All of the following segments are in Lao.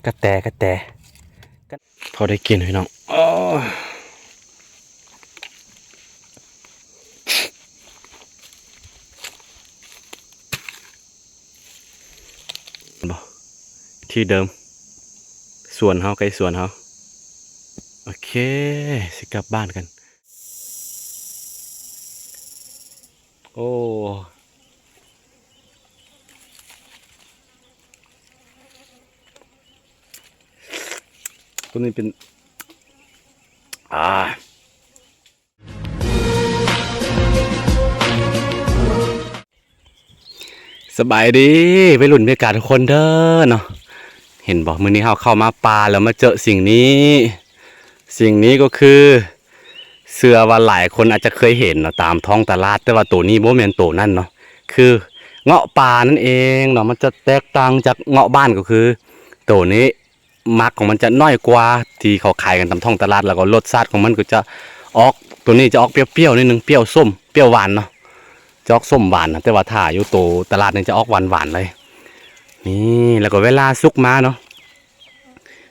ກະແຕ ກະແຕ ພໍໄດ້ກິນພີ່ນ້ອງ. ໂອ້ ເຫັນບໍ່ ທີ່ເດີມ ສວນເຮົາ ໃກ້ສວນເຮົາ. ໂອເຄ ຊິກັບບ້ານກັນ. ໂອ້ ຕົວນີ້ເປັນ ອ່າ ສະບາຍດີໄວລຸ້ນເມກາທຸກຄົນເດີເນາະ. ເຫັນບໍ່ ມື້ນີ້ເຮົາເຂົ້າມາປ່າແລ້ວມາເຈີສິ່ງນີ້. ສິ່ງນີ້ກໍຄື ເຊື່ອວ່າຫຼາຍຄົນອາດຈະເຄີຍເຫັນເນາະ ຕາມທ້ອງຕະຫຼາດ, ແຕ່ວ່າໂຕນີ້ບໍ່ແມ່ນໂຕນັ້ນເນາະ, ຄືເງາະປ່ານັ້ນເອງເນາະ. ມັນຈະແຕກຕ່າງຈາກເງາະບ້ານ ກໍຄືໂຕນີ້ໝາກຂອງມັນຈະນ້ອຍກວ່າທີ່ເຂົາຂາຍກັນຕາມທ້ອງຕະຫຼາດ, ແລ້ວກໍລົດຊາດຂອງມັນກໍຈະອອກ ໂຕນີ້ຈະອອກປ່ຽວໆ ໜ້ອຍໜຶ່ງ, ປ່ຽວສົ້ມ ປ່ຽວຫວານເນາະ, ຈະອອກສົ້ມຫວານນະ. ແຕ່ວ່າຖ້າຢູ່ໂຕຕະຫຼາດນີ້ຈະອອກຫວານໆ ເລີຍ. ນີ້ ແລ້ວກໍເວລາສຸກມາເນາະ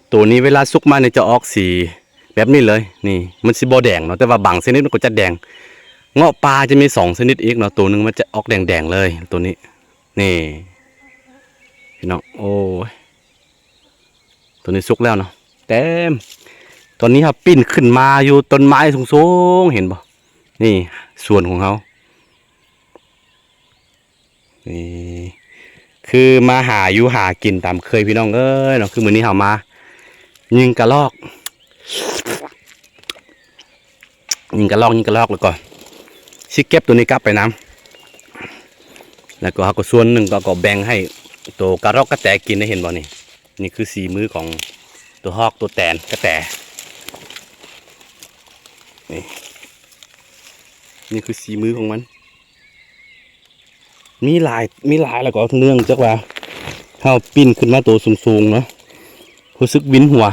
ໂຕນີ້ເວລາສຸກມານີ້ຈະອອກສີແບບນີ້ເລີຍ. ນີ້ ມັນຊິບໍ່ແດງເນາະ, ແຕ່ວ່າບາງຊະນິດມັນກໍຈະແດງ. ເງາະປ່າຈະມີສອງຊະນິດອີກເນາະ, ໂຕໜຶ່ງມັນຈະອອກແດງໆ ເລີຍ ໂຕນີ້. ນີ້ ພີ່ນ້ອງ ໂອ້ຍ ໂຕນີ້ສຸກແລ້ວເນາະ ແຕ່ ຕອນນີ້ເຮົາປີນຂຶ້ນມາຢູ່ຕົ້ນໄມ້ສູງໆ ເຫັນບໍ່? ນີ້ສວນຂອງເຮົາ. ນີ້ ຄືມາຫາຢູ່ຫາກິນຕາມເຄີຍ ພີ່ນ້ອງເອີຍເນາະ. ຄືມື້ນີ້ເຮົາມາຍິງກະລອກ ຍິງກະລອກ ຍິງກະລອກ ແລ້ວກໍຊິເກັບໂຕນີ້ກັບໄປນຳ, ແລ້ວກໍເຮົາກໍສ່ວນໜຶ່ງກໍ ກໍແບ່ງໃຫ້ໂຕກະຣອກກະແຕກິນໄດ້. ເຫັນບໍ່ນີ້? ນີ້ຄືສີມືຂອງໂຕຮອກ ໂຕແຕນກະແຕ. ນີ້ ນີ້ຄືສີມືຂອງມັນ. ມີຫຼາຍ ມີຫຼາຍ ແລ້ວກໍເນື່ອງຈາກວ່າເຮົາປີນຂຶ້ນມາໂຕສູງໆ ເນາະ ຮູ້ສຶກວິນຫົວ.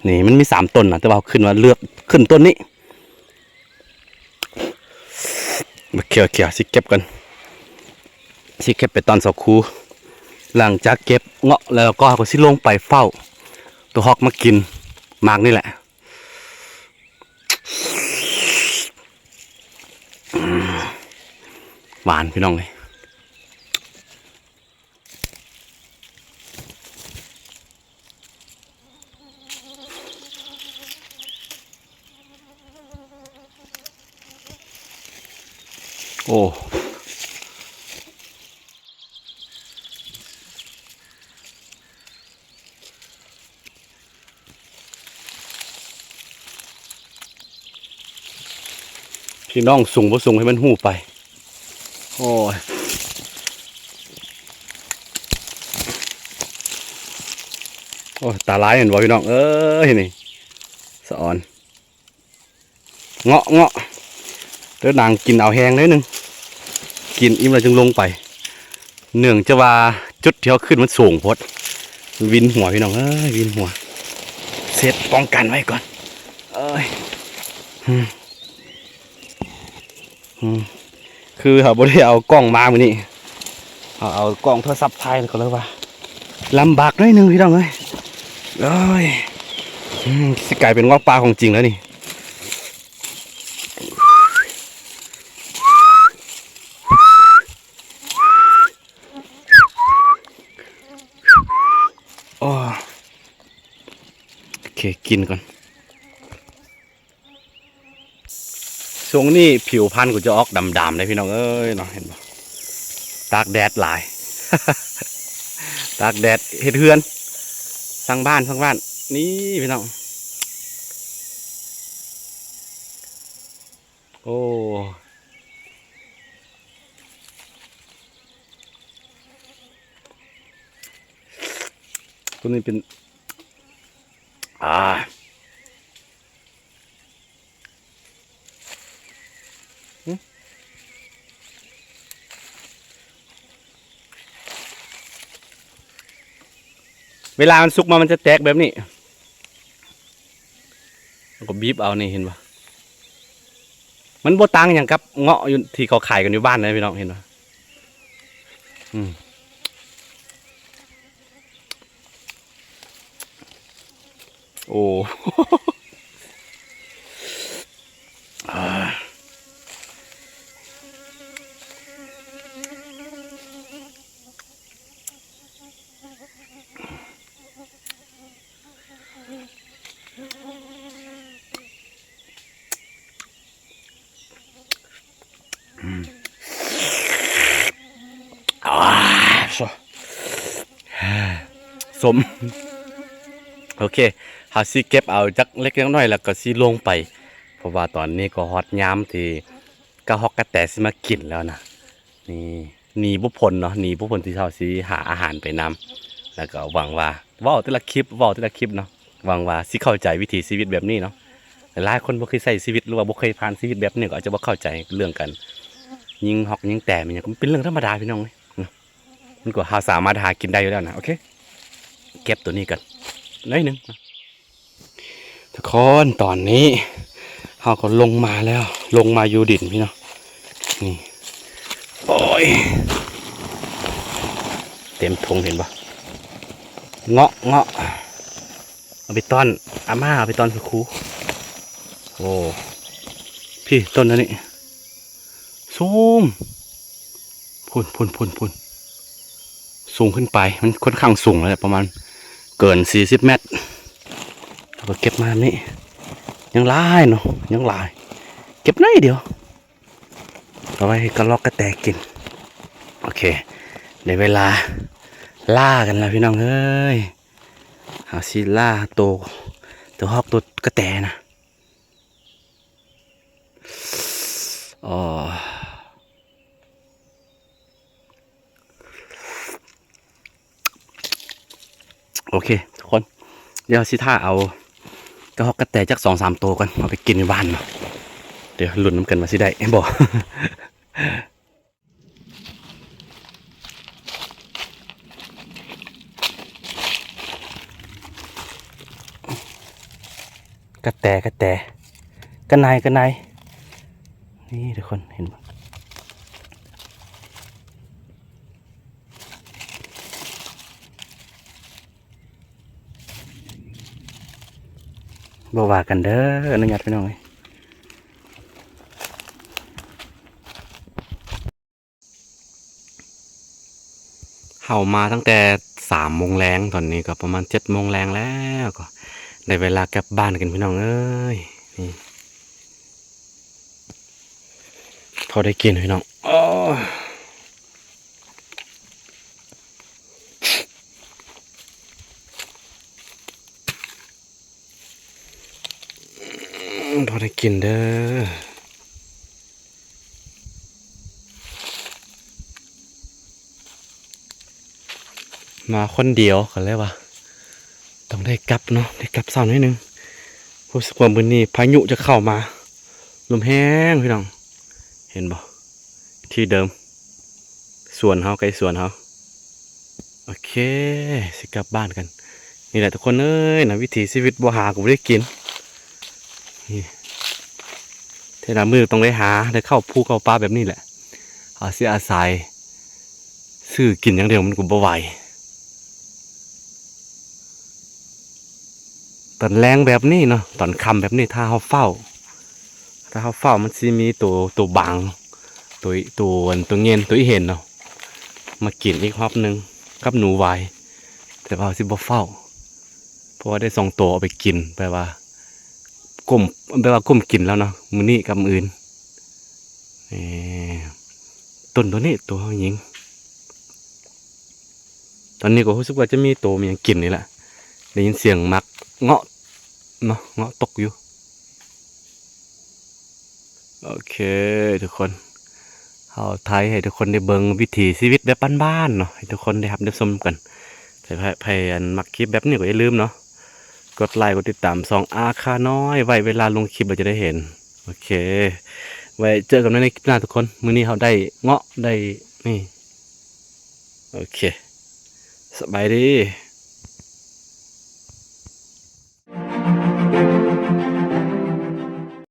ນີ້ມັນມີສາມຕົ້ນນະ ແຕ່ວ່າເຮົາຂຶ້ນມາເລືອກຂຶ້ນຕົ້ນນີ້. ໂອເຄ ໂອເຄ ຊິເກັບກ່ອນ ຊິເກັບໄປຕອນເຊົ້າຄູ. ຫຼັງຈາກເກັບເງາະແລ້ວກໍ ເຮົາກໍຊິລົງໄປເຝົ້າໂຕຮອກມາກິນໝາກນີ້ແຫຼະ. ອືມ ຫວານ ພີ່ນ້ອງເອີຍ. ໂອ້ ພີ່ນ້ອງ ສູງບໍ່ສູງໃຫ້ມັນຮູ້ໄປ. ໂອ້ຍ ໂອ້ຍ ຕາລາຍແມ່ນບໍ່ ພີ່ນ້ອງເອີຍ? ນີ້ ສະອອນ ເງາະ ເງາະ ເດີນາງກິນເອົາແຮງໜ້ອຍໜຶ່ງ ກິນອີ່ມແລ້ວຈຶ່ງລົງໄປ. ເນື່ອງຈາກວ່າຈຸດທີ່ເຮົາຂຶ້ນມັນສູງໂພດ ວິນຫົວ ພີ່ນ້ອງເອີຍ ວິນຫົວ. ເຊັດປ້ອງກັນໄວ້ກ່ອນ ເອີຍ ອືມ ອືມ ຄືເຮົາບໍ່ໄດ້ເອົາກ້ອງມາມື້ນີ້ ເຮົາເອົາກ້ອງໂທລະສັບຖ່າຍ ກໍເລີຍວ່າລຳບາກໜ້ອຍໜຶ່ງ ພີ່ນ້ອງເອີຍ. ໂອ້ຍ ອືມ ຊິກາຍເປັນງອກປ່າຂອງຈິງແລ້ວນີ້. ໂອ້ ໂອເຄ ກິນກ່ອນ. ຊ່ວງນີ້ຜິວພັນກໍຈະອອກດຳໆ ເດ້ ພີ່ນ້ອງເອີຍເນາະ ເຫັນບໍ່? ຕາກແດດຫຼາຍ ຕາກແດດເຮັດເຮືອນ ສ້າງບ້ານ ສ້າງບ້ານ ນີ້ ພີ່ນ້ອງ ໂອ້ ຕົວນີ້ເປັນ ອ່າ ຫຶ ເວລາມັນສຸກມາ ມັນຈະແຕກແບບນີ້. ແລ້ວກໍບີບເອົານີ້ ເຫັນບໍ່? ມັນບໍ່ຕ່າງຫຍັງກັບເງາະຢູ່ທີ່ເຂົາຂາຍກັນຢູ່ບ້ານເດ້ ພີ່ນ້ອງ ເຫັນບໍ່? ອືມ ອືມ ໂອ້ ອາ ໂຊ ສົ້ມ. ໂອເຄ ເຮົາຊິເກັບເອົາຈັກເລັກຈັກນ້ອຍ ແລ້ວກໍຊິລົງໄປ ເພາະວ່າຕອນນີ້ກໍຮອດຍາມທີ່ກະຮອກກະແຕຊິມາກິນແລ້ວນະ. ນີ້ ໜີບໍ່ພົ້ນເນາະ ໜີບໍ່ພົ້ນທີ່ເຮົາຊິຫາອາຫານໄປນຳ ແລ້ວກໍຫວັງວ່າ ເວົ້າແຕ່ລະຄລິບ ເວົ້າແຕ່ລະຄລິບເນາະ ຫວັງວ່າຊິເຂົ້າໃຈວິຖີຊີວິດແບບນີ້ເນາະ. ຫຼາຍໆຄົນບໍ່ເຄີຍໃຊ້ຊີວິດ ຫຼືວ່າບໍ່ເຄີຍຜ່ານຊີວິດແບບນີ້ ກໍອາດຈະບໍ່ເຂົ້າໃຈເລື່ອງການຍິງຮອກຍິງແຕ ແມ່ນຫຍັງ ມັນເປັນເລື່ອງທຳມະດາ ພີ່ນ້ອງເອີຍເນາະ. ມັນກໍ ເຮົາສາມາດຫາກິນໄດ້ຢູ່ແລ້ວນະ. ໂອເຄ ເກັບໂຕນີ້ກ່ອນໜ້ອຍໜຶ່ງ. ທຸກຄົນ ຕອນນີ້ເຮົາກໍລົງມາແລ້ວ ລົງມາຢູ່ດິນພີ່ນ້ອງ. ນີ້ ໂອ້ຍ ເຕັມຖົງ ເຫັນບໍ່? ເງາະ ເງາະ ເອົາໄປຕ້ອນອາມ່າ ເອົາໄປຕ້ອນພະຄູ. ໂອ້ ພີ້ ຕົ້ນອັນນີ້ ສູງ ພຸ້ນ ພຸ້ນ ພຸ້ນ ພຸ້ນ ສູງຂຶ້ນໄປ ມັນຄ່ອນຂ້າງສູງແລ້ວແຫຼະ ປະມານເກີນສີ່ສິບແມັດ. ເຮົາກໍເກັບມາແບບນີ້ ຍັງຫຼາຍເນາະ ຍັງຫຼາຍ ເກັບໜ້ອຍດຽວ ເອົາໄວ້ໃຫ້ກະລອກກະແຕກິນ. ໂອເຄ ໄດ້ເວລາລ່າກັນແລ້ວພີ່ນ້ອງເອີຍ. ເຮົາຊິລ່າໂຕ ໂຕຮອກ ໂຕກະແຕນະ. ອໍ ໂອເຄທຸກຄົນ ດຽວຊິຖ້າເອົາກະຮອກກະແຕຈັກສອງສາມໂຕກ່ອນ ເອົາໄປກິນຢູ່ບ້ານເນາະ. ດຽວລຸ້ນນຳກັນວ່າຊິໄດ້ບໍ່. ກະແຕ ກະແຕ ກະໄນ ກະໄນ ນີ້ທຸກຄົນເຫັນບໍ່? ບໍ່ວ່າກັນເດີ ອະນຸຍາດພີ່ນ້ອງເອີຍ. ເຮົາມາຕັ້ງແຕ່ສາມໂມງແລງ ຕອນນີ້ກໍປະມານເຈັດໂມງແລງແລ້ວ ກໍໄດ້ເວລາກັບບ້ານກັນພີ່ນ້ອງເອີຍ. ນີ້ ພໍໄດ້ກິນພີ່ນ້ອງ ໂອ້ ພໍໄດ້ກິນເດີ. ມາຄົນດຽວກໍເລີຍວ່າຕ້ອງໄດ້ກັບເນາະ ໄດ້ກັບເຊົ້າໜ້ອຍໜຶ່ງ. ຮູ້ສຶກວ່າມື້ນີ້ພາຍຸຈະເຂົ້າມາ ລົມແຮງພີ່ນ້ອງ ເຫັນບໍ່? ທີ່ເດີມ ສວນເຮົາ ໃກ້ສວນເຮົາ. ໂອເຄ ຊິກັບບ້ານກັນ. ນີ້ແຫຼະທຸກຄົນເອີຍ ນະ ວິຖີຊີວິດ ບໍ່ຫາກໍບໍ່ໄດ້ກິນ. ນີ້ ແຕ່ລະມື້ຕ້ອງໄດ້ຫາ ໄດ້ເຂົ້າພູເຂົ້າປ່າແບບນີ້ແຫຼະ. ເຮົາຊິອາໄສຊື້ກິນຢ່າງດຽວມັນກໍບໍ່ໄຫວ. ຕອນແລງແບບນີ້ເນາະ ຕອນຄ່ຳແບບນີ້ ຖ້າເຮົາເຝົ້າ ຖ້າເຮົາເຝົ້າ ມັນຊິມີໂຕ ໂຕບາງ ໂຕ ໂຕ ອັນ ໂຕເຫງັນ ໂຕອີເຫັນເນາະ ມາກິນອີກຮອບໜຶ່ງກັບໜູຫວາຍ. ແຕ່ວ່າເຮົາຊິບໍ່ເຝົ້າ ເພາະວ່າໄດ້ສອງໂຕເອົາໄປກິນ ແປວ່າ ກົ້ມ ແປວ່າກົ້ມກິນແລ້ວເນາະ ມື້ນີ້ກັບມື້ອື່ນ. ເອີ ຕົ້ນໂຕນີ້ ໂຕເຮົາຍິງ ຕອນນີ້ກໍຮູ້ສຶກວ່າຈະມີໂຕມີຫຍັງກິນນີ້ແຫຼະ ໄດ້ຍິນສຽງໝາກເງາະເນາະ ເງາະຕົກຢູ່. ໂອເຄທຸກຄົນ ເຮົາຖ່າຍໃຫ້ທຸກຄົນໄດ້ເບິ່ງວິຖີຊີວິດແບບບ້ານໆເນາະ ໃຫ້ທຸກຄົນໄດ້ຮັບໄດ້ຊົມກັນ. ໃຜ ໃຜ ໃຜ ອັນ ມັກຄລິບແບບນີ້ກໍຢ່າລືມເນາະ ກົດໄລກ໌ ກົດຕິດຕາມຊ່ອງອາຄານ້ອຍໄວ້ ເວລາລົງຄລິບເຮົາຈະໄດ້ເຫັນ. ໂອເຄ ໄວ້ເຈີກັນໃໝ່ໃນຄລິບໜ້າທຸກຄົນ. ມື້ນີ້ເຮົາໄດ້ເງາະ ໄດ້ນີ້. ໂອເຄ ສະບາຍດີ.